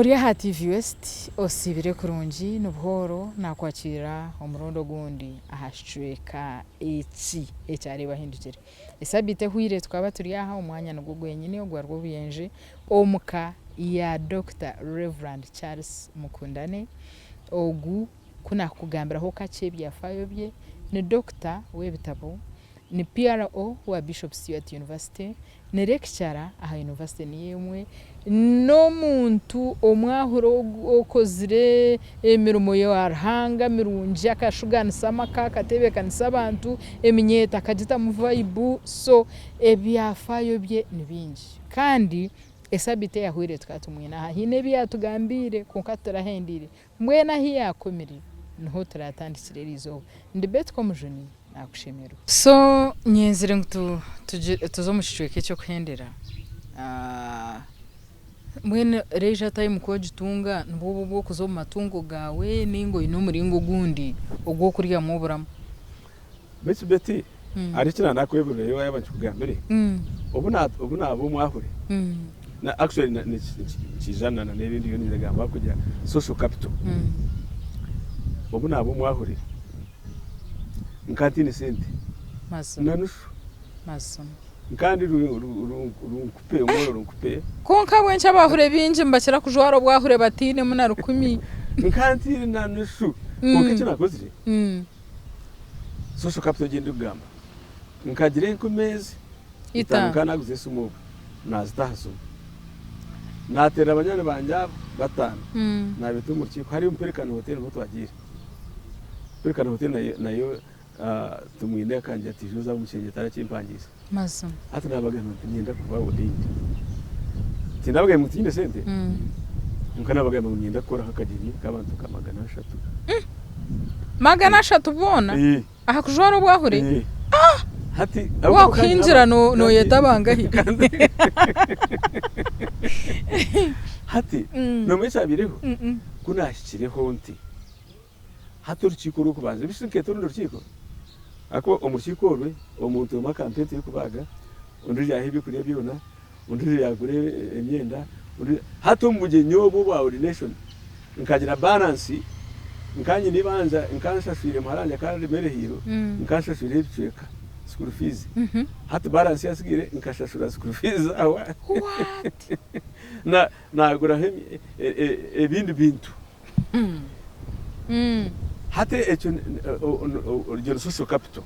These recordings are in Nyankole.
Ori aha TV West osiibire kurungi n'obuhooro naakwakiira omurundi ogundi aha kicweka eki ekya Reeba Ahindukire. Esabiiti ehweire tukaba turi aha omwanya nigwo gwenyini ogwa Rwobuyenje omu ka ya Dokita Rev. Charles Mukundane. Ogu ku naakukugambiraho kakye ebyafaayo bye, ni Dokita w'ebitabo, ni PRO wa Bishop Stuart University, Ni lekicara aha yunivasite niyo emwe, n'omuntu omwahure okozire emirimo ya Ruhanga mirungi akashuganisa amaka, akateebekanisa abantu, eminyeeto akagitamu vayibu, so ebyafaayo bye ni bingi. Kandi esabiiti eyahweire tukaba tumwine aha, haine ebi yaatugambiire kwonka titurahendeire. Mbwenu ahu yaakomire niho turaatandikire eriizooba. Ndi Betty Komujuni, naakushemererwa. So nyenzire ngu tuze omu kicweka eky'okuhendera. Mbwenu leisure time ku ogitunga nibwo obu obw'okuza omu matungo gaawe nainga oine omuringo ogundi ogw'okuryamu oburamu? Beitu Betty, hariho eki naanakweburirayo waaba nkikugambire, obu naaba omwahure, actually nikiija na n'ebi ndiyo ningamba ahakugira social capital. Obu naaba omwahure, nkaba ntaine sente na nushu, nkaba ndi runkupe, omworo runkupe. Kwonka ahabw'enki abahure baingi nibakira kujwara obwahure batainemu na rukumi? Nkaba ntaine na nushu, kwonka eki naakozire, Social capital egi ndikugamba nkagira enkumi ezi itaano nkaba naguza esimu obwe nazita aha simu nateerera banywani bangye abo bataano nabeeta omu rukiiko hariya omu Pelican hotel niho twagiire Pelican hotel nayo Tumwine akangira ati ija oze aha omukyengye tarakimpangiise hati nabagambira nti niinyenda kuba ordained tindabagambira ngu tinyine sente kwonka nabagambira ngu niinyenda kukoraho akagyenyi k'abantu nka 300. 300 boona? Aha kujwara obwahure? Hati Waakuhingira nooyeta bangahi? Hati noomanya ekyabaireho? Ku naahikireho nti hati orukiiko orw'okubanza, ebi nkeeta orundi rukiiko ahakuba omu rukiiko orwe omuntu omwe akampa ente y'okubaaga, ondiijo yaaha ebyokurya byona, Ondiijo yaagura emyenda, hati omu bugyenyi obu obwa ordination nkagira balance nkaba nyine eibanja nkaba nshashwire muhara wangye akaba ari Mary Hiiro nkaba nshashwireho ebicweka school fees hati balance eyatsigaire nkashashura school fees zaawa naguraho ebindi bintu hati ekyo orugye ni social capital.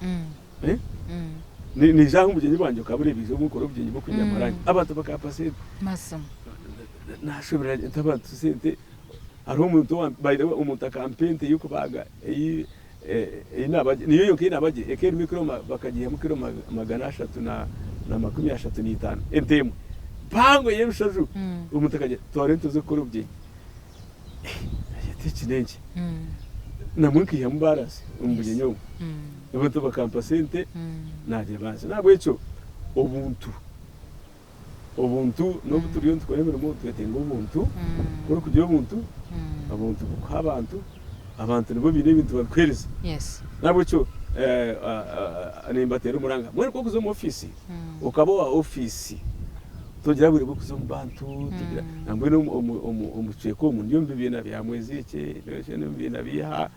Naija aha omubugyenyi bwangye okaba oreeba obu nkora obugyenyi bw'okwingira muhara wangye abantu bakampa sente nashoberwa nti abantu sente hariho omuntu by the way omuntu akampa ente y'okubaaga ei nabagye niyo yonka ei nabagye ekaba erimu ekiro bakagiihamu kiro 335 ente emwe mpango y'ebishaju omuntu akagira ati twara ente oze kukora obugyenyi eki n'enki namwe nkaihamu balance omu bugyenyi obwo abantu bakampa sente naagira balance n'ahabw'ekyo obuntu obuntu n'obu turiyo nitukora emirimo nitwetenga obuntu ku orikugira obuntu obuntu bukuha abantu abantu nibo baine ebintu babikuheereza n'ahabw'ekyo nimbateera omuranga mbwenu ku orikuza omu ofiisi okaba owa ofiisi Togira bwire bw'okuza omu bantu, togira nambwenu omu kicweka omu ndi omu bibiina bya Mweziriki, ndi omu bibiina by'aha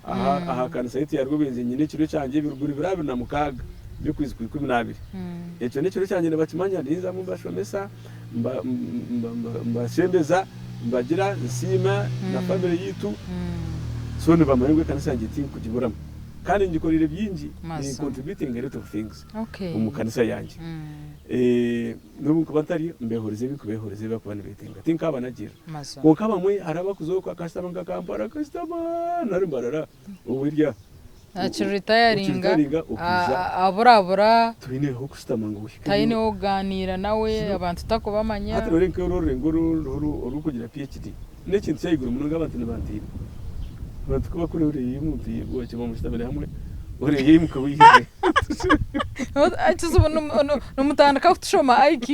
aha aha kanisa yaitu ya Rwobenzi nyine ekiro kyangye ebiruguru biri 26 by'okwezi kwa 12. Ekyo n'ekiro kyangye nibakimanya ninzamu mbashomesa, mbashembeza, mbagira, nsiima na famire yaitu, so nibamanya ngu ekanisa yangye tinkugiburamu. Kandi ngikoreire bingi, ni contributing a lot of things omu kanisa yangye. N'obu nkuba ntariyo, mbeehuriza ebi nkubeehuriza ebi barikuba nibeetenga. Tinkaabanagiirira. Kwonka abamwe hariho abarikuza okwo akashutama nka Kampala akashutama nari Mbarara obwo erya Akiritayaringa aburabura Toine h'okushutama ngu ohike. Taine w'okugaaniira nawe, abantu takubamanya. Hati noreeba nk'oru orurengo orurikugira PHD n'ekintu ky'ahaiguru munonga abantu nibantiina. Abantu ku barikureeba oreeba omuntu wakiba mushutamire hamwe oreeba yaimuka waihire. Ekizibu nimutandika kutushoma IQ.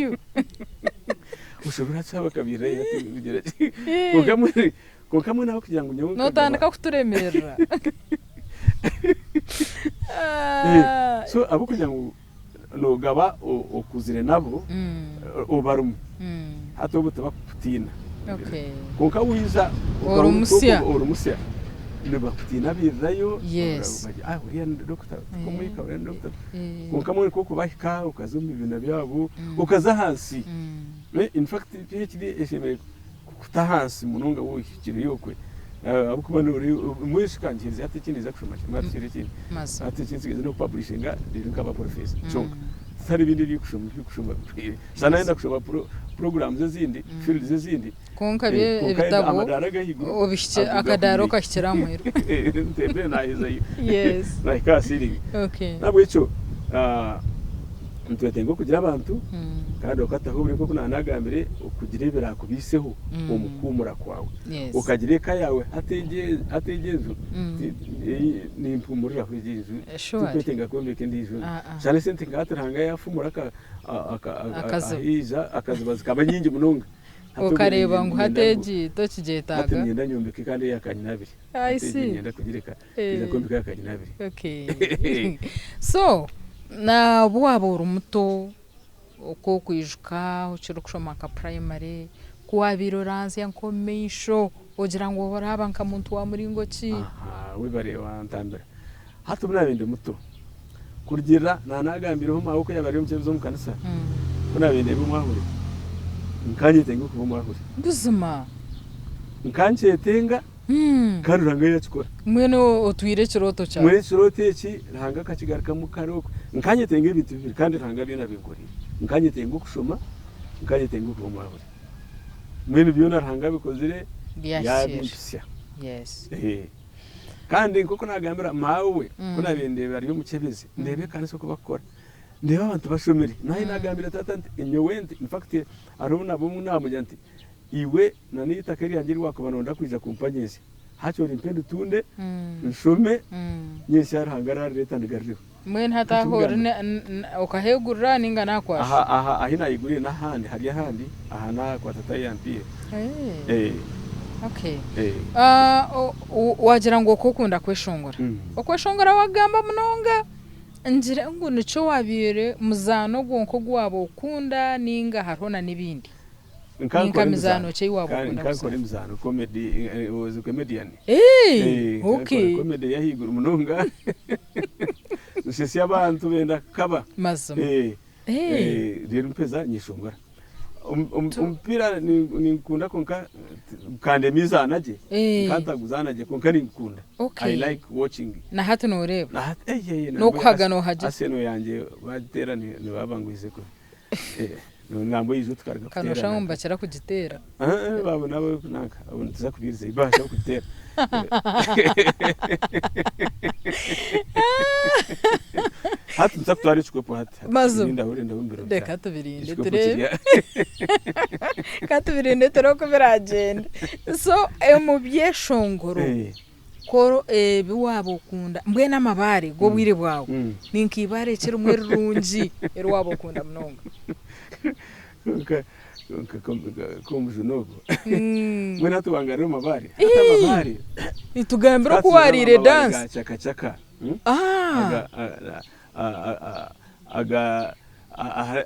Oshobora hati bakabirira hati kugira ki kwonka mbwenu ahabw'okugira ngu nyowe nkagaba. Notandika kuturemerera. So ahabw'okugira ngu nogaba okuzire nabo obarimu hati obo tibakukutiina. Okay. Kwonka waija Ori musya. ori musya nibakutiina bairirayo Yes. bagira ah uriya ni doctor tikumwika uriya ni doctor. Eh. Kwonka mbwenu ku orikubahika okaza omu bibiina byabo okaza ahansi. In fact PhD eshemereire kukuta ahansi munonga waaba ohikireyo okwe ahabw'okuba mbwenu shi ka ngiherize hati eki ninza kushoma kimwe hati kiri ekindi hati eki ntsigaire n'okupaburishinga reero nkaba porofeesa kyonka tihariho ebindi eby'okushoma eby'okushoma bihweire shana nayenda kushoma puroguraamu ezindi fields ezindi Kwonka byo kwonka ebitabo amadaara ag'ahaiguru obihikye ago akadaara gahweire okahikira aha muheru. Ntembere naahezayo Yes. nahika aha ceiling Okay. N'ahabw'ekyo nitwetenga okugira abantu kandi okataho buri nk'oku naanagambire okugira ebiraakubaiseho omu kuhuumura kwawe. Okagira eka yaawe hati hati egi enju nimpuumuriraho egi enju tindikwetenga kwombeka endiijo nju. Shana esente nka hati Ruhanga yaafumura ahaija akaziba zikaba nyingi munonga. Okareeba ngu hati egi tokigyetaaga. Hati niinyenda nyombeke kandi eya kanyinabiri. Hati egi niinyenda kugireka. Kwija kwombeka ya kanyinabiri. Okay. So, na obu waaba ori muto, oku okwijuka okiri kushoma nka primary, ku waabaire oranzya nk'omu maisho, ogira ngu oraaba nka muntu wa muringo ki? Aha, webare wantambira. Hati obu naabaire ndi muto, kurugiirira naanagambiireho maawe ku yaabaire ari omukyebezi omu kanisa, ku naabaire ndeeba omwahuri, nkanyetenga okuba omwahuri. Buzima? Nkankyetenga. Kandi Ruhanga yakikora. Mbwenu otwire ekirooto kyawe. Mbwenu ekirooto eki Ruhanga akakigarukamu kare okwe. Nkanyetenga ebintu bibiri kandi Ruhanga byona abinkoreire. Nkanyetenga okushoma, nkanyetenga okuba omwahuri. Mbwenu byona Ruhanga abikozire yabimpisya. Yes. Kandi nk'oku nagambira maawe ku nabaire ndeeba ari omukyebezi, ndeeba ekanisa oku bakukora, ndeeba abantu bashomire. Naye nagambira taata nti nyowe nti in fact hariho nabwo namugira nti Iwe na n'eitaka eryangye eri waakuba nooyenda kwija kumpa nyentsya, haakiri orimpe nditunde, nshome, nyentsya Ruhanga araarireeta ndigarireho. Mbwenu hati aho ori okaheegurira nainga naakwasha? Aha aha ahi naayeguriire n'ahandi hari ahandi, aha n'aha kwa tata ahi yampiire. Okay. Waagira ngu okokunda kweshongora. Okweshongora waakugamba munonga, ngire ngu nikyo waabaire muzaano gwonka ogu waaba okunda nainga hariho na n'ebindi? Ninka mizaano ki ei waaba okunda kuzaana? Nka nkora emizaano comedy, was comedian. Okay. Nkora comedy y'ahaiguru munonga. Nshesya abantu benda kukaba. Mazima. Reero mpeza nyeshongora. Omupiira ninkunda kwonka kandema izaana gye. Nka ntaguzaana gye kwonka ninkunda. I like watching. Na hati nooreeba? N'okuhaga noohagira? Arsenal yangye bagiteera nibaba bangwize kubi. Nangwa eijo tukaruga Ka nooshusha ngu nibakira kugiteera. Abo nabo nanka abo nituza kubiiriza nibabasha kugiteera. Hati nituza kutwara ekikopo hati. Mazima. Ndahurira ndaba omu biro Reka tubirinde tureebe. Ka tubirinde tureebe oku biragyende. So omu byeshongoro Ku ebi waaba okunda, mbwenu amabaare g'obwire bwawe ni nka eibaare ki rimwe rirungi eri waaba okunda munonga? Nk'omujuni ogwo. Mbwenu hati wangarura omu mabaare? Hati amabaare. Tugambire oku waariire dansi. Ga chakachaka. Aga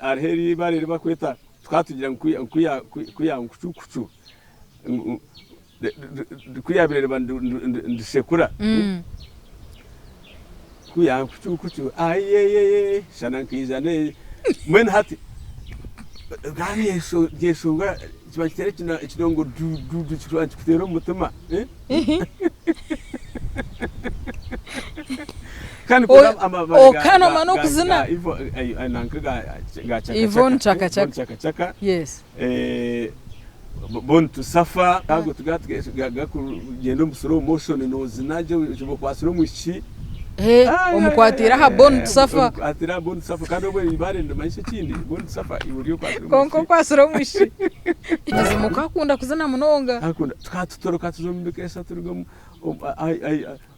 hariho eibaare eri barikweta tukaba tugira ngu kuya nkucukucu. Ku yaabaire riba nirishekura, ku yankucukucu ayeyeye shana nkaija ne mbwenu hati ryeshongora kiba nikiteera ekidongo dududu kiba nikikuteera omu mutima. Kandi Okanoma n'okuzina. Yvonne Chaka Chaka. Yes. Born to suffer ago gakugyenda omu slow motion nozina gye oba okwatsire omwishiki Omukwatiire aha born to suffer. Omukwatiire aha born to suffer kandi obwo eibaare nirimanyisa ekindi born to suffer iwe ori okwatsire omwishiki. Kwonka okwatsire omwishiki. Mazima okakunda kuzina munonga. Nkakunda tukaba tutoroka tuza omu mikeesa turuga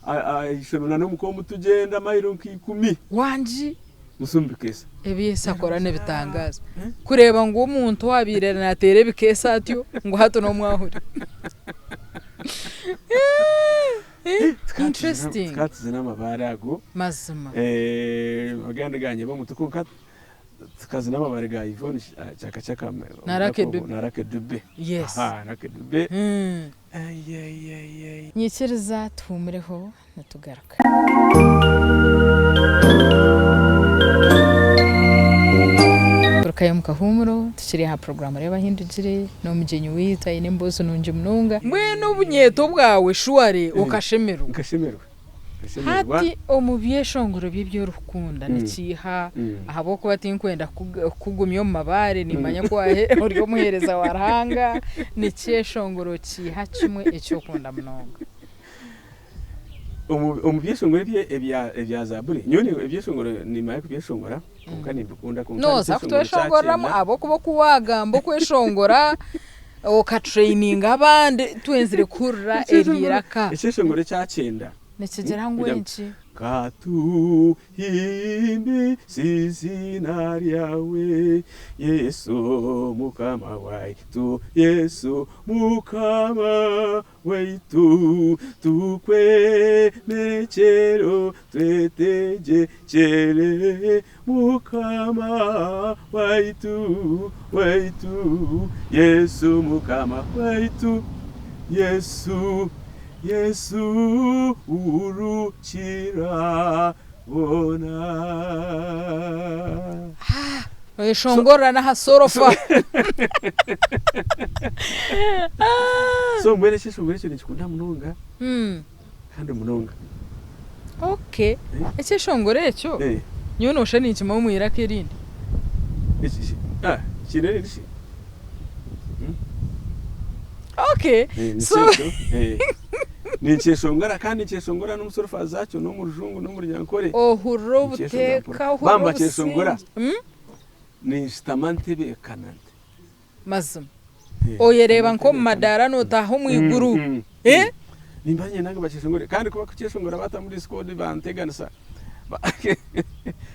aha ishomero na n'omuka omu tugyenda mayiro nka ikumi. Wangi. Musa omu bikeesa. Ebi Yesu akora nibitangaaza. Kureeba ngu omuntu owaabaire naateera ebikeesa atyo ngu hati n'omwahuri. Interesting. Tukaba tuzina amabaare ago. Mazima. Agandi ganyeba omu mutwe kwonka. Tukazina amabare ga Yvonne Chaka Chaka Na Lucky Dube. Na Lucky Dube. Yes. Aha, Lucky Dube. Mm. Ayayayay. Nyikiriza tuhuumureho nitugaruka. Tugarukayo omu kahuumuro tukiri aha puroguraamu Reeba Ahindugire n'omugyenyi waitu aine emboozi nungi munonga. Mbwenu obunyeeto bwawe shuware okashemererwa? Nkashemererwa. Nkashemererwa. Hati omu byeshongoro bye ebi orikukunda nikiiha? Ahabw'okuba tinkwenda kukugumya omu mabaare nimanya ku ori omuheereza wa Ruhanga, nikyeshongoro kiiha kimwe eki okunda munonga? Omu byeshongoro ebya Zaaburi, nyowe ebyeshongoro nimmanya kubyeshongora kwonka nimbikunda kwonka Nooza ekyeshongoro kutweshongoreramu kyakyenda ahabw'okuba oku waagamba okweshongora okatureyininga abandi twenzire kuhurira eryo iraka. Ekyeshongoro ekyakyenda Nikigira ngu enki? Ka tuhimbise eiziina ryawe, Yesu Mukama waitu, Yesu Mukama waitu, Tukwemekye twetegyekyere, Mukama waitu, waitu, Yesu Mukama waitu, Yesu, Yesu Rukira boona. Oyeshongorera n'aha sorofa. So mbwenu ekyeshongoro ekyo ninkikunda munonga kandi munonga. Okay. Ekyeshongoro ekyo nyowe noshusha ninkimanya omu iraka erindi. Kiine erindi shi? Okay. So Ninkyeshongora kandi ninkyeshongora n'omu sorofa zaakyo n'omu rujungu n'omu runyankore. Ohurira obuteeka, ohurira Bamba kyeshongora obusingye. Ninshutama ntebeekana nti. Mazima. Oyereeba nk'omu madaara nootaaha omu iguru. Nimba nyenda ngu bakyeshongore kandi ku bakukyeshongora batamu discord banteganisa.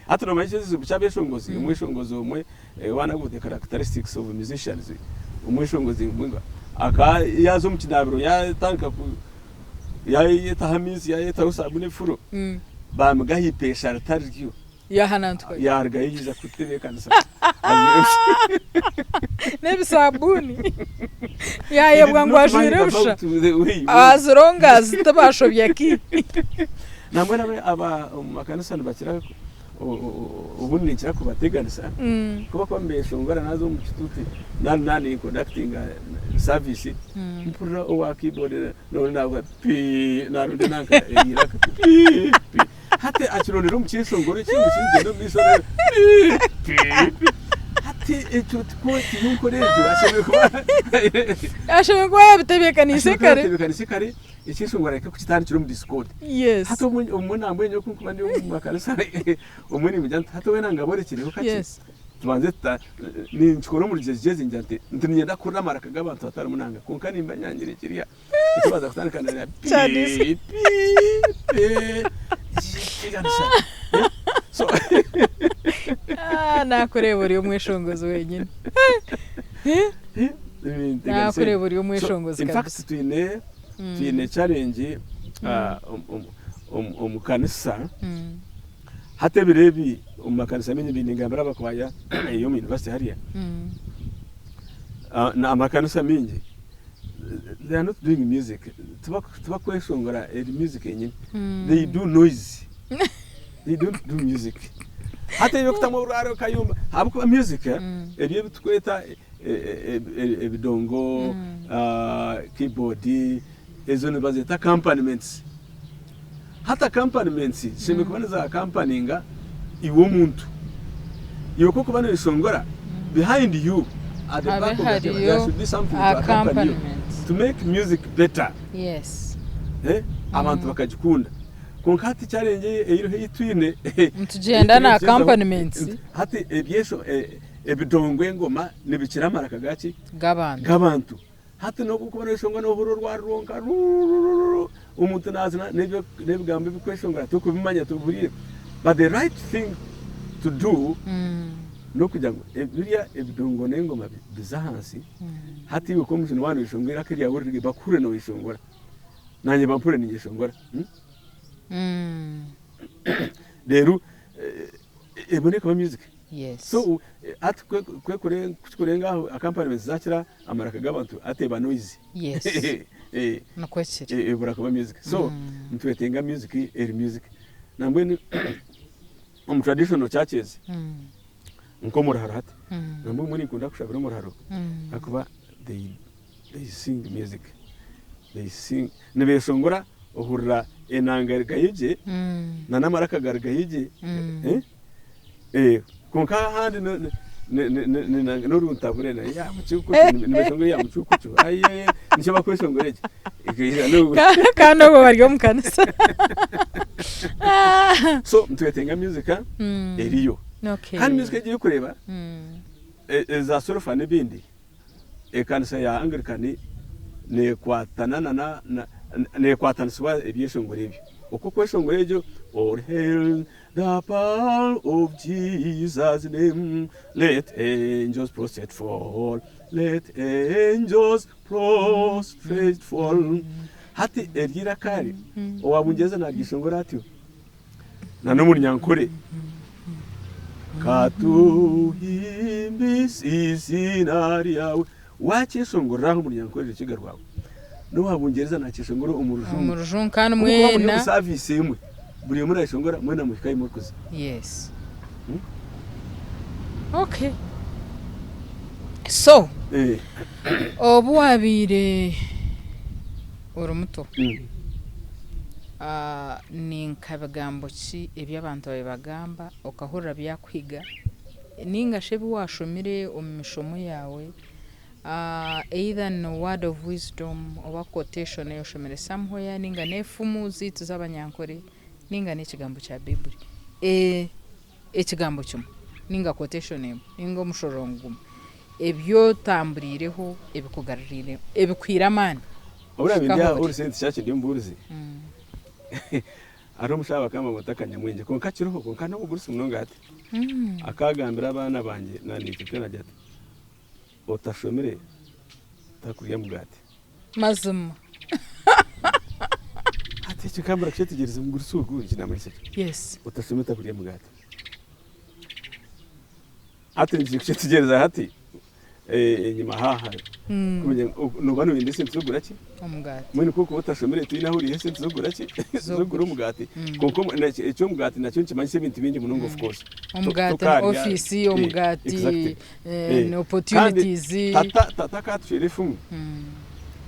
Hati noomanya ekizibu ky'abeeshongozi, omweshongozi omwe one of the characteristics of musicians, omweshongozi aka yaaza omu kinaabiro yaatandika ku yaayetaho amaizi yaayetaho saabuni efuro, baamuga aha ipeesha ritari ryo. Yahanantukayo. Yaarugayo yaija kutebeekanisa. N'ebisabuuni. Yaayebwa ngu ajwaire busha. As long as tibashobya ki. Nambwenu aba aba omu makanisa nibakira obundi ninkira kubateganisa ku bakuba nibeshongora naaza omu kituuti nari naaba ninkondakitinga saviisi mpurira owa keyboard noona naavuga pii naaronda enanka eiraka pii pii Hati akirondera omu kyeshongoro ekindi kirikugyenda omu maisho reero pii pii pii. Hati ekyo tikwo tiyo nkora egyo ashemereire kuba Ashemereire kuba yaabitebeekaniise ashemereire kuba kare. yaabitebeekaniise kare ekyeshongoro areke kukitandikira omu discord. Yes. Hati obumwe obumwe nambwenu nyowe ku nkuba ndi omu makanisa obumwe nimugira nti hati weena ngaborekireho kakye Yes. tubanze tuta ninkikora omu rugyezgyezi ngira nti nti niinyenda kuhurira amaraka g'abantu hatarimu nanga kwonka nimba nyangire kiriya Nitubanza kutandika na Kyadisi. pi pi pi teganisa. So Ah, nakureeba ori omweshongozi wenyine. Nakureeba ori omweshongozi In fact kabisa. twine twine challenge omu kanisa hati ebiro ebi omu makanisa maingi ningambira abakwaya ey'omu university hariya amakanisa maingi they are not doing music tibakweshongora eri music yenyini they do noise they don't do music hati ebyokutamu orwari okayumba ahabwokuba music ebyo ebitukweta ebidongo keyboard ezo nibazeta accompaniments hati accompaniments zishemereire kuba niza accompaninga iwe omuntu iwe ku orikuba noyeshongora behind you at the Habe back of the table there hariyo should be something to accompany you accompaniment. to make music better Yes. eh, abantu bakagikunda kwonka hati challenge eyiriho ei twine Nitugyenda na accompaniments. hati ebyesho ebidongo engoma nibikira amaraka gaki G'abantu. g'abantu Hati n'obu okuba noyeshongora nohurira orwari rwonka rururururu omuntu nazina n'ebigambo ebikweshongora tokubimanya tobihuriire but the right thing to do n'okugira ngu biriya ebidongo n'engoma bize ahansi hati iwe nk'omujuni waaba noyeshongora eiraka ryawe riri bakuhurire noyeshongora nanye bampurire ninyeshongora reero ebone kuba music. Yes. So hati kikurenga aho accompaniments zakira amaraka g'abantu hati eba noise. Yes. Nikwo kiri. Ebura kuba music. So nitwetenga music eri music. Nambwenu omu traditional churches nk'omu ruharo hati, nambwenu mbwenu ninkunda kushabira omu ruharo ahakuba they they sing music. They sing nibeshongora ohurira enanga erugayo gye na n'amaraka garugayo gye. Kwonka ahandi n'oruntabure nibeshongora ya mucukucu nikyo barikweshongora ekyo. Kandi obwo bari omu kanisa. So nitwetenga music eriyo. Kandi music egi ei orikureeba eza sorofa n'ebindi Ekanisa ya Anglican nekwatana na nekwatanisibwa ebyeshongoro ebyo. Okwo okweshongora egyo All hail the power of Jesus name let angels prostrate fall let angels prostrate fall hati eryo iraka eri owa Bungyereza naryeshongora atyo na n'Omunyankore Ka tuhimbise eiziina ryawe. Waakyeshongorera aho omu Runyankore Rukiga rwawe, n'owa Bungyereza naakyeshongora omu Rujungu. Omu Rujungu kandi Ku mukuba muri mwena. omu saaviisi emwe, buri omwe naayeshongora, mwena muhika ahi murikuza. Yes. Okay. So, obu waabaire ori muto, Ni nka bigambo ki ebi abantu baabaire bagamba okahurira byakuhiga ninga shi ebi waashomire omu mishomo yaawe either ni word of wisdom oba quotation ei oshomire somewhere ninga n'efumu zaitu z'abanyankore ninga n'ekigambo kya Baiburi. Ekigambo kimwe ninga quotation emwe ninga omushororongo gumwe ebi otamburiireho ebikugaruriire ebikuhaire amaani Obu naabaire ndi aha All Saints Church ndi omubuurizi, hariho omushaija bakamba ngu takanyamwengye kwonka akiriho kwonka n'omugurusi munonga hati. Akagambira abaana bangye na naitwe twena agira ati, otashomire takurya mugaati. Mazima. Hati ekyo nkambura kukyetegyereza omugurusi ogu eki namanyisa ki? Yes. Otashomire takurya mugaati. Hati ngiye kukyetegyereza hati enyima haaha kumanya ngu nooba nooyenda esente z'okugura ki? Omugaati. Mbwenu ku orikuba otashomire toine ahu oriiha esente z'okugura ki? Z'okugura omugaati. Kwonka eky'omugaati nakyo nikimanyisa ebintu bingi munonga of course. Omugaati ni Tokaarya ofiisi, omugaati exactly. ni opportunities. Kandi tata akatucwera efumu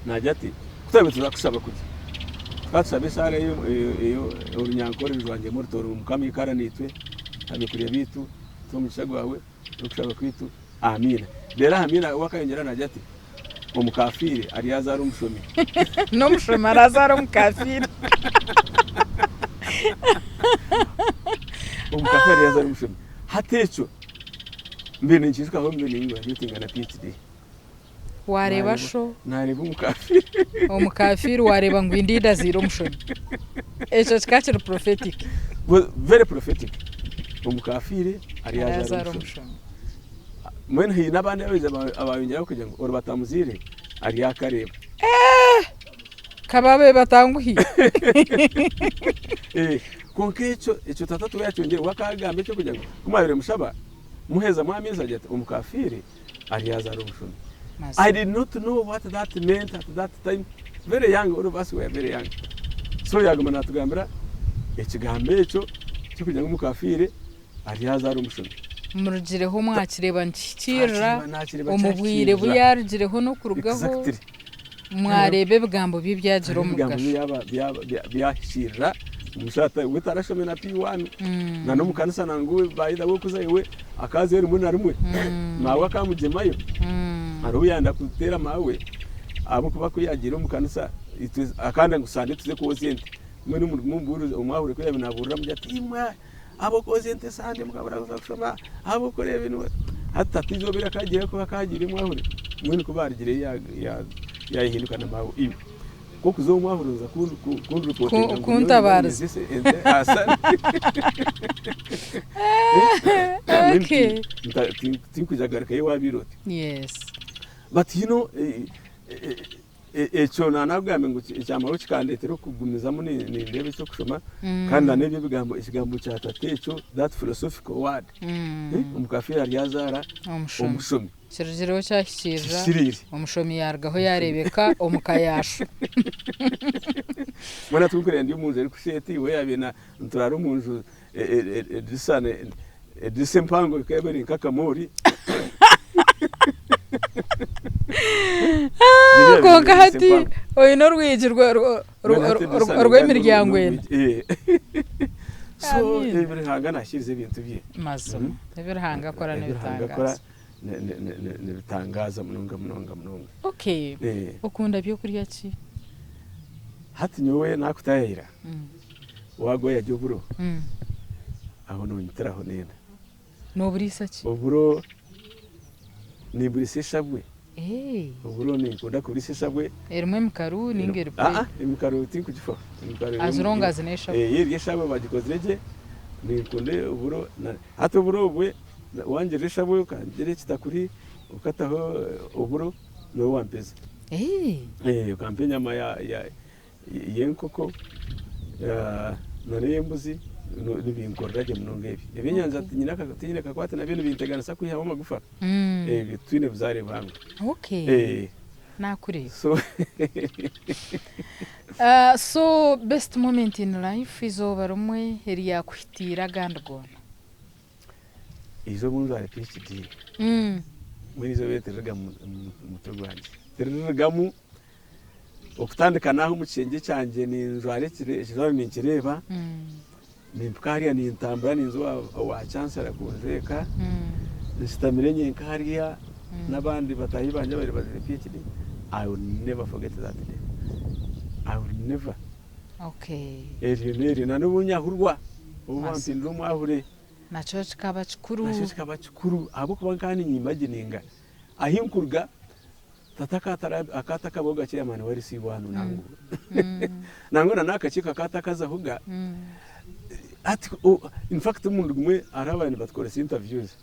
naagira ati ku twabaire tuza kushaba kurya tukaba tushaba eshaara eyo orunyankore rujwangyemu orutooro Mukama ikara naitwe aha byokurya byaitu. Tuhe omugisha gwawe n'okushaba kwaitu. Amiina. Reero aha Amiina we akayongyeraho naagira ati, Omukafiire aryazaara omushomi. N'omushomi araazaara omukafiire. Omukafiire aryazaara omushomi. Hati ekyo mbaire ninkiijuka aho mbaire ningraduatinga na PhD. Waareeba sho. Naareeba omukafiire. Omukafiire waareeba ngu indeed azaire omushomi. Ekyo kikaba kiri prophetic. Very prophetic. Omukafiire aryazaara omushomi. Mbwenu haine abandi abaija abayongyeraho kugira ngu ori batamuzaire aryakareeba. Eeh! Ka babe batanguhi. Kwonka ekyo, ekyo tata tiwe yakyongyire, we akagamba ekyo kugira ngu ku mwabaire mushaba, muhezamu amaizi agira ati omukafiire aryazaara omushumi. I did not know what that meant at that time. Very young, all of us were very young. So yaguma natugambira ekigambo ekyo ky'okugira ngu omukafiire aryazaara omushumi. Murugireho mwakireeba nikihikiirira omu bwire bu yarugireho n'okurugaho Exactly. mwareeba ebigambo bye byagira Ebigambo omugasho. bye byahikiirira. Omushaija we tarashomire na P1 na n'omu kanisa nangwa by the way okuza iwe akazayo rimwe na rimwe maawe akamugyemayo hariho obu yayenda kuteera maawe ahabw'okuba ku yaagiire omu kanisa itwe akanda ngu sande tuze kwozya ente mbwenu omubuurizi omwahure ku yaabaire naabuurira amugira ati imwe ahabw'okwozya ente sande mukabura kuza kushoma ahabw'okukora ebi hati tata eizooba eri akaagiireyo kuba akaagiire omwahure mbwenu ku baarugireyo yaayehinduka na maawe iwe. Nk'okuza omu mwahuro nza kunripotinga ngu nyowe Kuntabaariza. nyozese ente aha Sunday. Mbwenu Okay. tinkwija kugarukayo waabaire oti. Yes. But you know, Ekyo naanakugambire ngu ekyamara kikandeetera okugumizamu nindeeba eky'okushoma kandi na n'ebyo ebigambo ekigambo kya tata ekyo that philosophical word omukafiire aryazaara omushomi. Kirugireho kyahikiirira, omushomi yaarugaho yaareebeka omu ka yaasho. Mbwenu hati ku ndi omu nju erikusheeta iwe yaabaire nituraara omu nju edirisa edirisa empango ekaba eri nk'akamoori. Kwonka hati oine orwigi rw'emiryango ena. So ebi Ruhanga nahikiiriza ebintu bye. Mazima ebi Ruhanga akora nibitangaaza. Nibitangaaza munonga munonga munonga. Okay, okunda byokurya ki? Hati nyowe nakutayayira wagwa oyarya oburo aho nonyitiraho nenda. Noburiisa ki? Oburo nimburiisa eshabwe. Oburo ninkunda kuburiisa eshabwe. Erimu emikaru ninga eri plain? Aa emikaru tinkugifaho. As long as n'eshabwe. Eri eshabwe bagikozire gye ninkunda oburo. Hati oburo obwe wangirira eshabwe okangira ekitakuri okataho oburo niwe wampeza. Okampa enyama y'enkoko n'ey'embuzi nibinkorera gye munonga ebyo. Ebyenyanja tinyine kakwate nabyo nibinteganisa kwihamu amagufa, ebyo titwine buzaare buhango. Nakureeba. So best moment in life eizooba rimwe eryakuhitiire agandi goona? Eizooba obu njwara PhD, mbwenu eizooba eryo tiririruga mu mutwe gwangye, tiririrugamu. Okutandika naaha omu kishengye kyangye ninjwara ekijwaro ninkireeba, nimpika hariya nintambura ninza owa chancellor kunjweka, nshutamire nyenka hariya n'abandi bataahi bangye ababaire bajwaire PhD, I will never forget that day, I will never. Eryo n'eryo na n'obu nyahurwa, obu bampindura omwahure. Nakyo kikaba kikuru. Nakyo kikaba kikuru ahabw'okuba nkaba ninyimagininga ahi nkuruga. Tata akaba atakabahoga chairman wa LC one nangwa nangwa na n'akakiiko akaba atakazahoga hati in fact omurundi gumwe hariho ababaire nibatukoresa interviews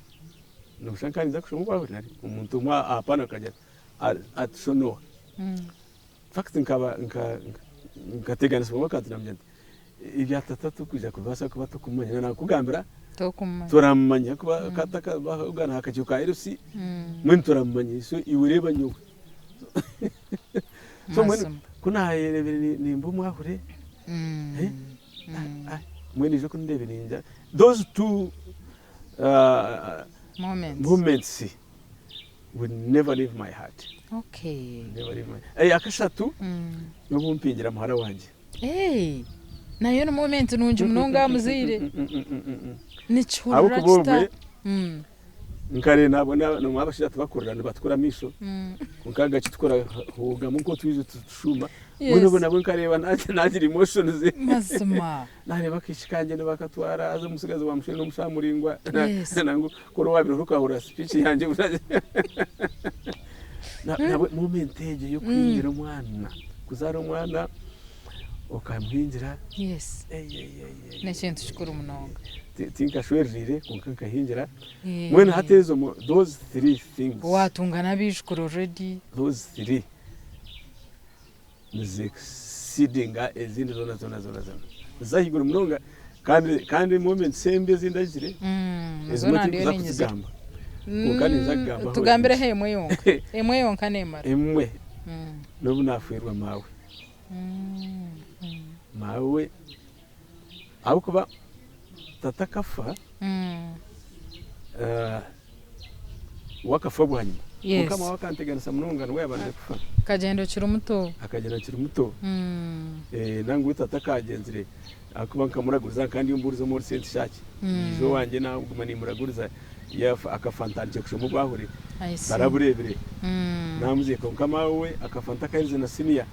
noshusha nka ninza kushoma obwahuri nari omuntu omwe aha panel akagira ati shona oha in fact nkaba nkateganisibwa akantu namugira nti ebya tata tokwija kubaasa kuba tokumumanya nakugambira toramumanya ahakuba akaba atakabahoga aha kakiiko ka LC mbwenu toramumanya so iwe reeba nyowe so mbwenu ku nayerebire nimba omwahure mbwenu ija oku ndeebire ningira those two moments will never leave my heart. Eyakashatu n'obu mpingira muhara wangye. Hey, nayo ni moment nungi munonga aha muzaire. Nikihurira Ahabw'okuba kita. obwe nkare nabona nomwe abashaija tibakurira nibatukura amaisho kwonka agakitukura hogamu nk'otwijo tushuma mbwenu obwe nabwe nkareeba nagira emotions Mazima. nareeba akaishiki kangye nibakatwara haza omutsigazi wa mushaija n'omushaija muraingwa nangwa kuri wabiire okahurira speech yangye nabwe moment egyo y'okuhingira omwana kuzaara omwana okamuhingira Yes. N'ekintu kikuru munonga. Tinkashwereriire kwonka nkahingira. Mbwenu hati ezo those three things. Waatunga n'abaijukuru already. Those three nizi exceedinga ezindi zoona zoona zoona zoona. Niziza ahaiguru munonga kandi kandi moments embi ezi ndagire ezimwe tinkuza kuzigamba. Kwonka ninza kugambaho. Tugambireho emwe yonka. Emwe yonka neemara. Emwe n'obu naafeerwa maawe. Maawe ahabw'okuba tata akafa, we akafa bwanyima kwonka maawe akanteganisa munonga niwe yaabandize kufa. Akagyenda okiri muto. Akagyenda nkiri muto. Nangwa tata akagyenzire ahakuba nkamuraguriza nkaba ndiyo mbuuriza omwooro sente shaaki yaija owangye naguma nimuraguriza yaafa akafa ntandikire kushoma obwahure tarabureebire namuziika kwonka maawe we akafa ntakaherize na siniya.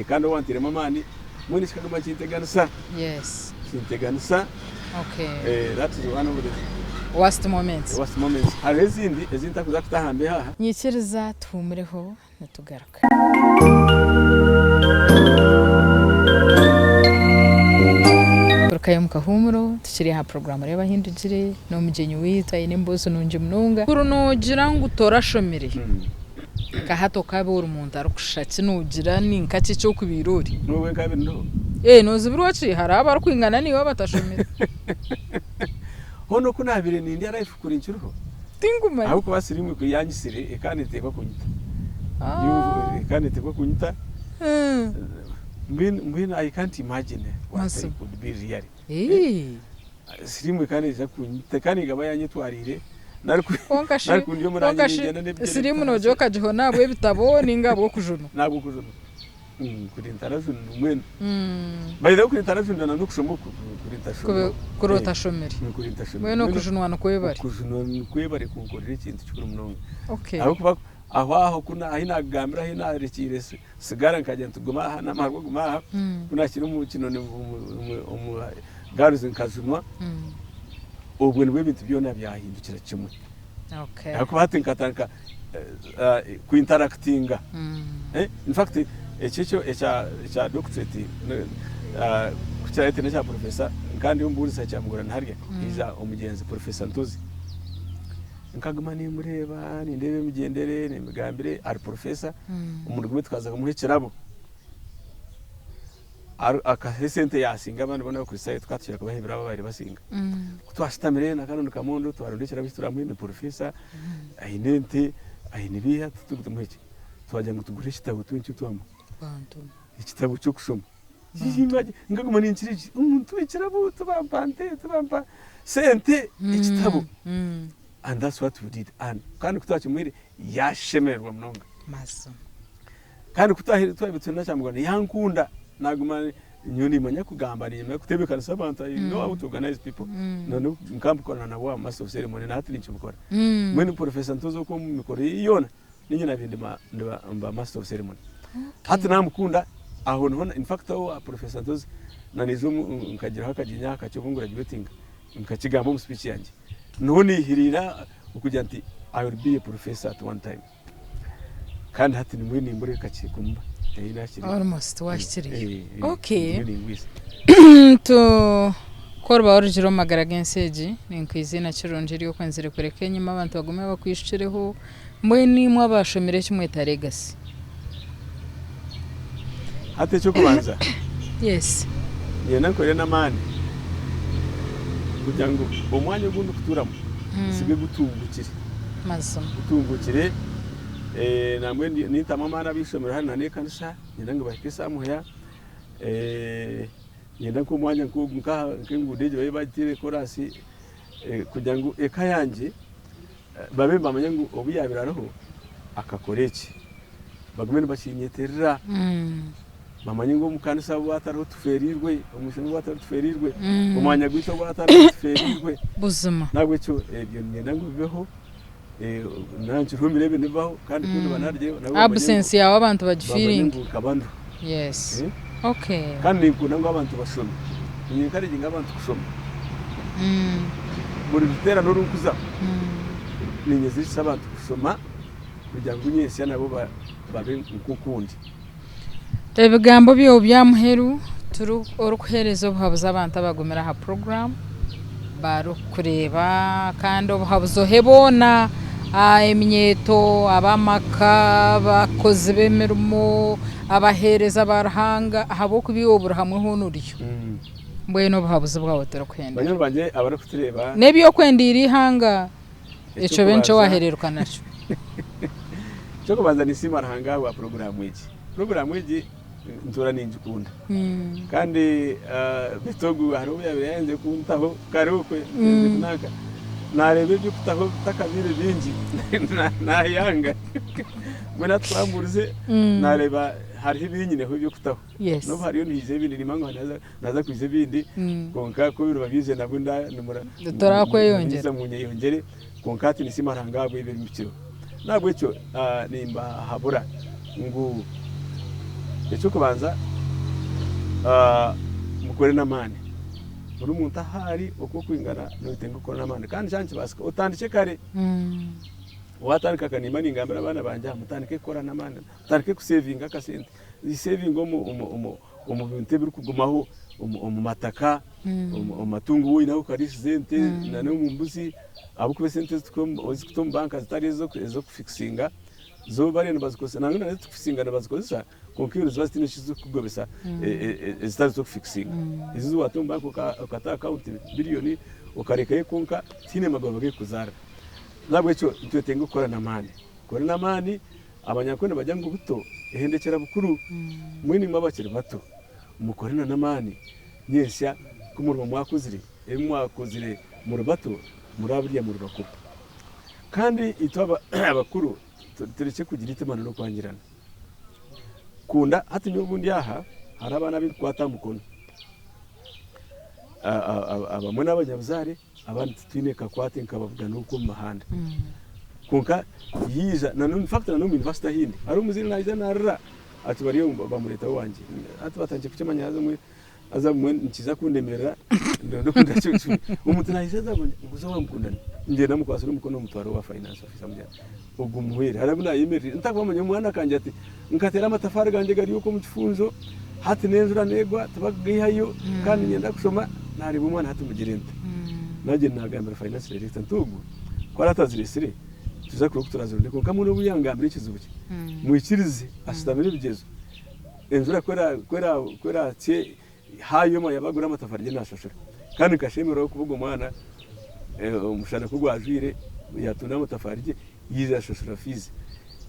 Kandi owanteiremu amaani mbwenu kikaguma nikinteganisa. Yes. Kinteganisa. Okay. That is one of the worst moments. Worst moments. Hariho ezindi ezi ntakuza kuta aha mbeho aha. Nyikiriza tuhumureho nitugaruka. Turukayo omu kahuumuro tukiri aha puroguraamu Reeba Ahindugire n'omugyenyi waitu aine emboozi nungi munonga. Kuri noogira ngu torashomire. Nka hati okaba ori muntu arikushusha ki noogira ni nka ki eki okubaire ori? N'obu nkabaire ndiho. Ee noozibirwa ki? Hariho abarikwingana naiwe abatashomire. Hoona oku naabaire nindya life kuri nkiriho. Tinkumanya. Ahabw'okuba siriimu ku yanyitsire ekaba neeteekwa kunyita. Ekaba neeteekwa kunyita. Mbwenu mbwenu I can't imagine what I could be really. Siriimu ekaba neija kunyita, ekaba negaba yanyetwariire nari ku Kwonka shi nari ku ndi omu kwonka rangi shi ningyenda n'ebigyere siriimu bitahatsire. noogira okagihona ahabw'ebitabo ninga ahabw'okujunwa? N'ahabw'okujunwa. Kuri ntarajunirwe mbwenu. By the way kuri ntarajunirwe na n'okushoma oku kuri ntashomire. Kuri otashomire. Kuri ntashomire. Mbwenu okujunwa nikwebare. Okujunwa nikwebare kunkorera ekintu kikuru munonga. Okay. Ahabw'okuba aho aho ku ahi naakugambira ahi naarekiire sigara nkagira nti guma aha n'amarwa guma aha, ku naahikire omu kinoni omu garuzi nkajunwa, obwo nibwo ebintu byona byahindukira kimwe. Okay. Ahakuba hati nkatandika ku interactinga. In fact eki ekyo ekya doctorate ku kiraabe n'ekya professor nkaba ndi omubuurizi aha Kyamugorani harya, haija omugyenzi Professor Ntozi. Nkaguma nimureeba, nindeeba emigyendere, n'emigambire, ari professor, omurundi gumwe tukaza kumuha ekirabo, akaha esente yaasinga abandi boona Abakristaayo tukaba tukira kubaha ebirabo ababaire basinga. Ku twashutamire na Canon Kamondo twaronda ekirabo eki turamuhe, ni professor, aine ente, aine biiha, tumuhe ki? Twagira ngu tugure ekitabo twine eki twamuha. Ekitabo ky'okushoma. Nkaguma ninkira eki, omuntu ekirabo tibampa nte, tibampa sente, ekitabo. And that's what we did and kandi ku twakimuhaire yashemererwa munonga. Mazima. Kandi ku twaherize twaba turi na Kyamuganda yankunda naguma nyowe nimanya kugamba nimanya kutebekanisa abantu I know how to organize people. Noneho nkambikorana nabo aha master of ceremony na hati ninkibikora. Mbwenu Professor Ntozi okwo omu mikoro ye yoona Ninye nabiire ndi master of ceremony. Hati namukunda aho niho in fact aho Professor Ntozi naniija nkagiraho akagyenyi aha kakye obu ngurajuwetinga nkakigamba omu speech yangye. Niho nihiriira okugira nti I will be a professor at one time. Kandi hati nimwe nimbura kakye kumba. Almost wahikireyo. Okay. Ku oriba warugire omu magara g'ensi egi, ninkuha eiziina kirungi ery'okwenzire kureka enyima abantu bagume bakwijukireho. Mbwenu imwe abaashomire eki mweta legacy? Hati eky'okubanza, Yes. niinyenda nkore n'amaani kugira ngu omwanya ogu ndikutuuramu gusibe gutuungukire. Mazima. Gutuungukire, nambwenu nintamu amaani ab'eishomero hanu n'ekanisa, niinyenda ngu bahike somewhere. Niinyenda nk'omwanya nk'ogu nk'enguudo egi babe bagiteire koraasi kugira ngu eka yangye babe nibamanya ngu obu yaabaire ariho akakora eki. Bagume nibakinyeterera, bamanye ngu omu kanisa obu atariho tufeereirwe, omu ishomero obu atariho tufeereirwe, omwanya gwaitu obu atariho tufeereirwe. Buzima. N'ahabw'ekyo ebyo niinyenda ngu bibeho, naaba nkiriho mbireebe nibibaho kandi ku ndiba naarugire nabo bamanye ngu Absence yaawe abantu bamanye bagifiiringe. ngu nkaba ndiho. Yes. Okay. Kandi ninkunda ngu abantu bashome. Ninyenkareginga abantu kushoma. Buri ruteerane oru nkuzaho, ninyezirikisa abantu kushoma kugira ngu nyentsya nabo babe nk'oku ndi. Ebigambo byawe bya muheru orikuheereza obuhabuzi abantu abagumire aha puroguraamu barikukureeba kandi obuhabuzi ohe boona eminyeeto, ab'amaka, abakozi b'emirimo, abaheereza ba Ruhanga ahabw'okuba iwe buri hamwe hoona oriyo. Mbwenu obuhabuzi bwawe turikuhendera. Banywani bangye abarikutureeba. N'eby'okwendeire eihanga ekyo be nikyo waahereeruka nakyo. Eky'okubanza ninsiima Ruhanga ahabwa puroguraamu egi. Puroguraamu egi ntuura ningikunda. Kandi beitu ogu hariho obu yaabaire yaayenzire kuntaho kare okwe nanka naareeba eby'okutaho bitakabaire bingi naayanga. Mbwenu hati ku ambuurize naareeba hariho ebi nyineho eby'okutaho. Yes. N'obu hariyo nihaija ebindi nimanya ngu hariyo naza kwija ebindi kwonka ku biriba byaija nabwo Torakweyongyera. nimwija munyeyongyere kwonka hati ninsiima Ruhanga ahabw'ebi ebimpikireho. N'ahabw'ekyo nimbahabura ngu eky'okubanza mukore n'amaani. Buri muntu ahu ari oku orikwingana noyetenga kukora n'amaani kandi kyaba nikibaasika otandikye kare. Waatandika kare nimba ningambira abaana bangye aha mutandike kukora n'amaani, mutandike kusevinga akasente. Sevinga omu bintu ebirikugumaho, omu mataka, omu matungo agu oine ahu okariisiza ente n'omu mbuzi ahabw'okuba esente ezikuta omu banka zitari ez'okufikisinga. Zo bariyo nibazikozesa nangwa na n'ezitukufikisinga nibazikozesa kwonka iwe niziba zitaine eki zirikukugobesa ezitari z'okufikisinga. Ezi ezi waata omu banka okata aha akawunti biriyoni okarekayo kwonka tihaine magoba gerikukuzaarira. N'ahabw'ekyo nitwetenga okukora n'amaani. Kukora n'amaani, abanyankore nibagira ngu buto ehendekyera bukuru. Mbwenu imwe abakiri bato mukore na n'amaani nyentsya ku muriba mwakuzire ebi mwakozire muri bato murabirya muri bakuru. Kandi itwe abakuru turekye kugira eitima n'okwangirana. Kunda hati nyowe obu ndi aha hariho abaana abu ndikukwata aha mukono. Abamwe n'abanyabuzaare abandi titwine kakwate nkababugana okwo omu muhanda. Kwonka yaija na in fact na n'omu yunivasite ahu ndi hariho omuzaire naija naarira ati bariyo bamureeta owangye. Hati batandikire kukimanya haza obumwe Haza obumwe nikiija kundemerera ndonde oku ndakikora. Omuntu naija aza ngu ngu owa mukundana, ngyenda mukwatsire omukono mutware owa finance officer mugira nti ogu muhwere. Hariho abu nayemerire ntakumanya omwana akangire ati nkateera amatafaari gangye gari okwo omu kifunjo hati n'enjura neegwa tibakugaihayo kandi niinyenda kushoma nareeba omwana hati mugire nta? Nagyenda nagambira finance director nti ogu ku araabe atazireetsire nituza kureeba oku turazirondere kwonka mbwenu obu yangambira ekizibu kye mwikirize ashutamire ebigyezo. Enjura ku eraatsye haayoma yaaba agura amatafaari gye naashashura. Kandi nkashemererwa ahabw'okuba ogwo mwana omushana ku gwajwire yaatunda amatafaari gye yaija yaashashura fiizi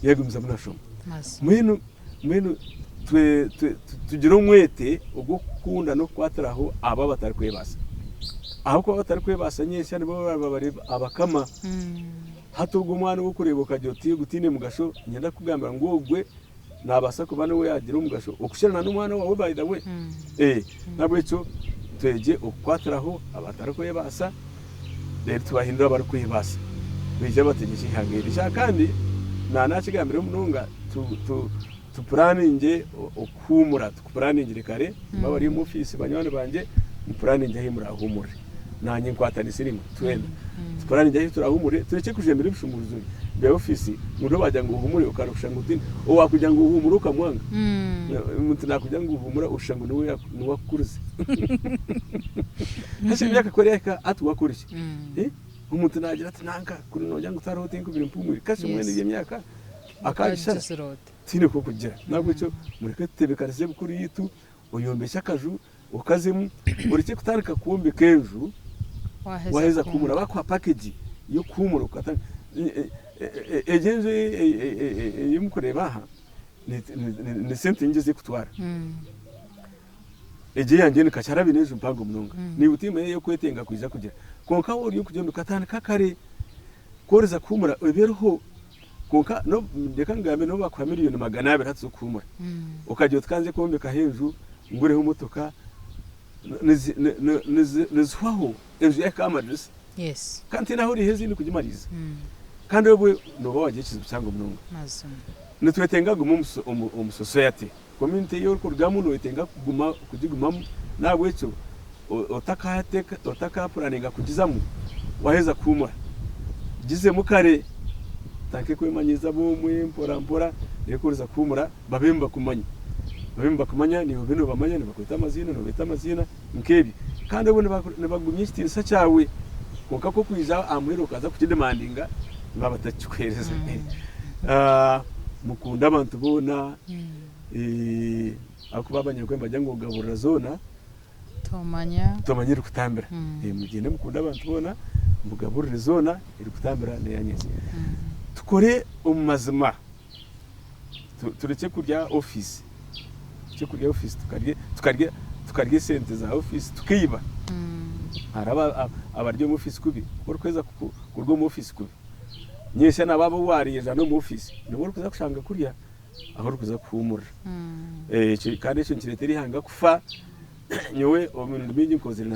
yaagumizamu naashoma. Mbwenu mbwenu tugire omwete ogw'okukunda n'okukwatiraho abo abatarikwebaasa. Ahabw'okuba abatarikwebaasa nyentsya nibo bariba bari abakama. Hati ogwo omwana ou orikureeba okagira oti ogu taine mugasho, niinyenda kukugambira ngu ogwe Naabaasa kuba niwe yaagira omugasho okukira n'omwana waawe by the way. N'ahabw'ekyo twegye okukwatiraho abatarikwebaasa reero tubahindure abarikwebaasa baije bategyekye eihanga eri. Ekya kandi naanakigambireho munonga tupuraaningye okuhuumura, tukupuraaningire kare imwe abari omu ofiisi banywani bangye mupuraaningye ahu muraahuumurire. Naanye nkwatanise naimwe twena tupuraninge ahu turahumure turekye kujemera ebishumuruzo bya ofiisi ngu nobu bagira ngu ohumure okarusha ngu tiine owakugira ngu ohumure okamwanga omuntu nakugira ngu humura oshusha ngu niwe niwe akukurize hati emyaka ku erahika hati wakora ki omuntu nagira ati nanka kuri nogira ngu tihariho tinkubire mpumwire kasi mbwenu egyo emyaka akagishara tihaine kwokugira nahabwekyo mureke tutebekanise ebukuru yitu oyombekye akaju okazemu orekye kutandika kwombeka enju waheza kuhumura bakuha package y'okuhumura okatandika egi enju ei murikureeba aha ni sente nyingi ezikutwara egi eyangye ni kakye hariho abaine enju mpango munonga naiwe tihaine ey'okwetenga kwija kugira kwonka waaba ori okugyenda okatandika kare ku oriza kuhumura ebe eriho Kwonka reka ngambe nobu bakuha miriyoni 200 hati z'okuhuumura, okagira oti ka nze kwombekaho enju, ngureho emotoka, nizihwaho enju yahika aha madirisa. Kandi tihaine ahu oriiha ezindi kugimariiriza. Kandi obwe nooba waagira ekizibu kihango munonga. Nitwetenga kuguma omu society, community ei orikurugamu noyetenga kuguma kugigumamu, n'ahabw'ekyo otakapuraninga kugizamu waheza kuhuumura, gizemu kare otandike kwemanyiiza ab'omwe mpora mpora reero ku oriza kuhuumura babe nibakumanya, babe nibakumanya naiwe obe nobamanya nibakweta amaziina nobeeta amaziina nk'ebyo. Kandi obwo nibagumya ekitiinisa kyawe kwonka ku orikwija aha muheru okaza kukidimandinga nibaba batakikuheereza. Mukunde abantu boona ahakuba abanyankore nibagira ngu ogaburira zoona Tomanya. Tomanya erikutambira. Mugyende mukunde abantu boona, mugaburire zoona, erikutambira n'eya nyentsya. Tukore omu mazima, turekye kurya ofiisi, turekye kurya ofiisi tukarya tukarya tukarya esente za ofiisi tukaiba. Hariho abari omu ofiisi kubi, ku orikuheza kuruga omu ofiisi kubi, nyentsya nabo abu waariire n'omu ofiisi nibo orikuza kushanga kurya. ahu orikuza kuhuumurira. Kandi ekyo nikireetera eihanga kufa. Nyowe emirundi mingi nkozire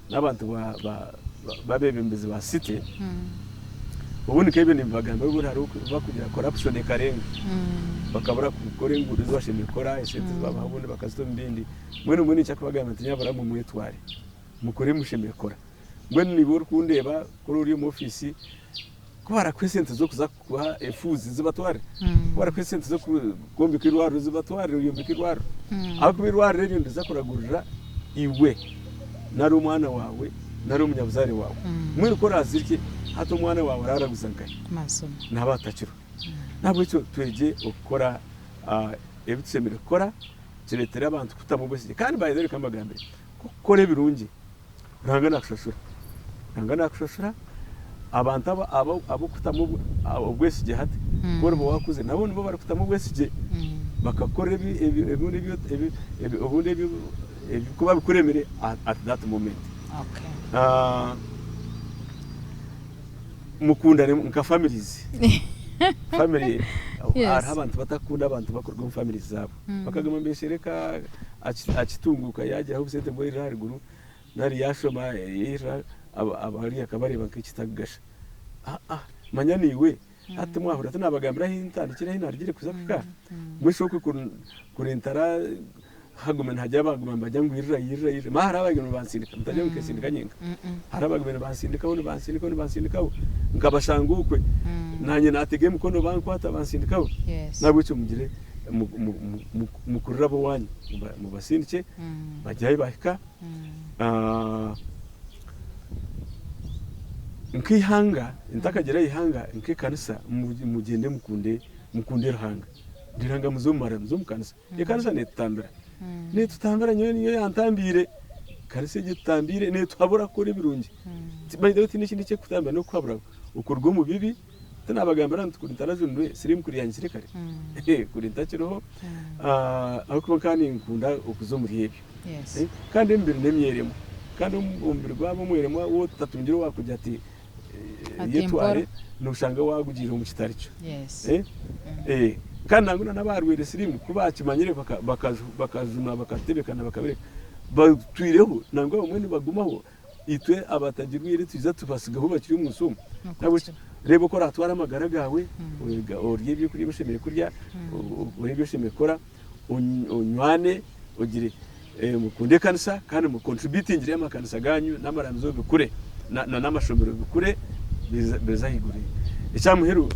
n'abantu b'abeebembezi ba city, obundi nk'ebyo nimbibagambira obundi hariho obu barikugira corruption ekarenga, bakabura kukora enguudo ezi bashemereire kukora, esente ezi babaha obundi bakazita omu bindi. Mbwenu mbwenu niinyija kubagambira nti nyabura imwe mwetware, mukore ebi mushemereire kukora. Mbwenu naiwe orikundeeba kuri ori omu ofiisi, Ku barakuha esente z'okuza kuha efuuzi zibatware, ku barakuha esente z'okwombeka eirwariro zibatware oyombeke eirwariro. Ahabw'okuba eirwariro eryo niriza kuragurira iwe nari omwana waawe nari omunyabuzaare waawe. Mbwenu ku oraazirye hati omwana waawe araaraguza nkahi? Naaba atakiriho. N'ahabw'ekyo twegye okukora ebi tushemereire kukora kireetere abantu kutamu obwesigye. Kandi by the way reka mbagambire, ku orikukora ebirungi Ruhanga naakushashura. Ruhanga naakushashura abantu abu orikutamu obwesigye hati ku oriba waakuzire nabo nibo barikutamu obwesigye bakakora obundi ebirikuba bikuremire at that moment. Mukundane nka families. Family hariho abantu batakukunda abantu bakuruga omu families zaabo. Bakaguma nibeshereka akitunguuka yagiraho obusente bwairira aharuguru nari yashoma yairira abariya akabareeba nk'ekitakugasha. Aa manya naiwe hati timwahurira tinabagambira ahu ntandikire ahu narugire kuza kuhika? Mbwenu shi okwe kurentara haguma nihagira abaguma nibagira ngu irira irira irira manya hariho abaguma nibansindika mutagira ngu nkesindika nyenka hariho abaguma nibansindikaho nibansindikaho nibansindikaho nkabashanga okwe nanye natega emikono bankwata bansindikaho nahabwekyo mugire mukurire ab'owanyu mubasindikye bagire ahu bahika nk'eihanga ntakagira eihanga nk'ekanisa mugyende mukunde mukunde Ruhanga Ruhanga muze omu maramizo muze omu kanisa. Ekanisa neetutambira. Neetutambira nyowe niyo yantambiire. Ekanisa egyo etutambiire neetuhabura kukora ebirungi. By the way tihaine ekindi ekirikutambira n'okukuhabura okuruga omu bibi. Tinabagambira nti kuri ntarajunirwe siriimu kuri yanyitsire kare. Kuri ntakiriho ahabw'okuba nkaba ninkunda okuza omuri ebyo. Kandi emibiri n'emyeremwa. Kandi omubiri gwaba omweremwa waaba otatungire owaakugira ati yetware noshanga wagugiire omu kitari kyo. Kandi nangwa n'abarwaire siriimu ku bakimanyire bakajunwa bakatebekana bakabireka batwireho nangwa abamwe nibagumaho itwe abatagirwaire twija tubasigaho bakiri omu nsi omu. Nahabwekyo reeba oku oratwara amagara gaawe, orye ebyokurya ebi oshemereire kurya, okore ebi oshemereire kukora, onywane, ogire Mukunde ekanisa kandi mu contributingire amakanisa ganyu n'amaramizo bikure na n'amashomero bikure bize ahaiguru. Ekya muheru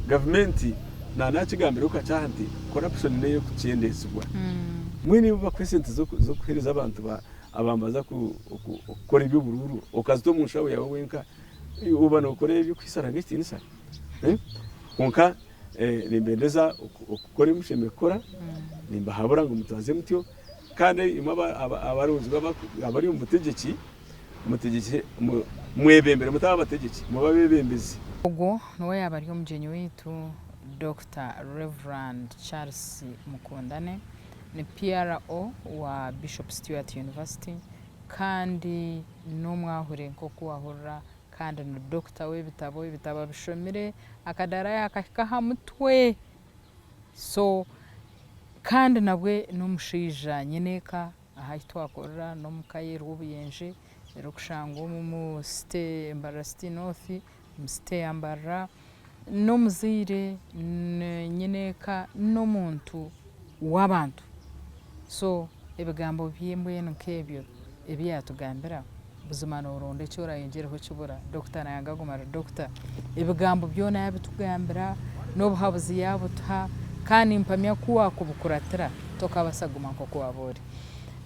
gavumenti na nakigambireho kakye aha nti corruption n'ey'okukyendezibwa. Mbwenu ibo bakuha esente z'okuhereza abantu abambaza kukora eby'oburuuru okazita omu nshaho yaawe wenka oba nokora eby'okuhaisa Ruhanga ekitiinisa? Kwonka Nimbendeza okukora ebi mushemereire kukora, nimbahabura ngu mutwaze mutyo, kandi imwe abaronzi abari omu butegyeki, mutegyekye mwebembere mutaba abategyeki, mube abebembezi. Ogwo niwe yaaba ari omugyenyi waitu Dokita Rev. Charles Mukundane, ni PRO wa Bishop Stuart University kandi n'omwahure nk'oku wahurira Kandi ni doctor w'ebitabo, ebitabo abishomire akadaara yakahika aha mutwe so kandi nabwe n'omushaija nyineeka aha ahu twakorera n'omuka ye Rwobuyenje erikushangwa omu city Mbarara city north omu city ya Mbarara n'omuzaire nyineeka n'omuntu w'abantu so ebigambo bye mbwenu nk'ebyo ebi yaatugambira Buzima noronda eki orayongyereho kibura. Doctor nayanga aguma ari doctor. Ebigambo byona yabitugambira, n'obuhabuzi yabutuha, kandi nimpamya ku wakubukuratira tokabasa kuguma nk'oku waba ori.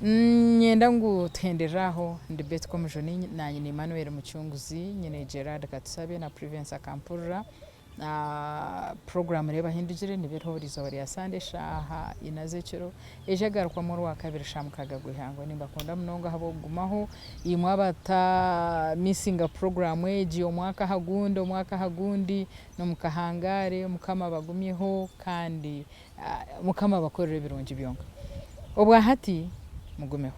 Niinyenda ngu tuhenderere aho, ndi Betty Komujuni, nanye ni Emmanuel Mucunguzi, nyine Gerard Katusabe na Privence Akampurira. Puroguraamu reeba ahindugire niba eriho buri izooba rya Sande eshaaha ina z'ekiro, eija egarukwamu Orwakabiri shaaha mukaaga gw'eihangwe. Nimbakunda munonga ahabw'okugumaho. Imwe abata misinga puroguraamu egi omwaka aha gundi, omwaka aha gundi, nimukahangaare, Mukama abagumyeho kandi Mukama abakorere ebirungi byonka. Obwahati mugumeho.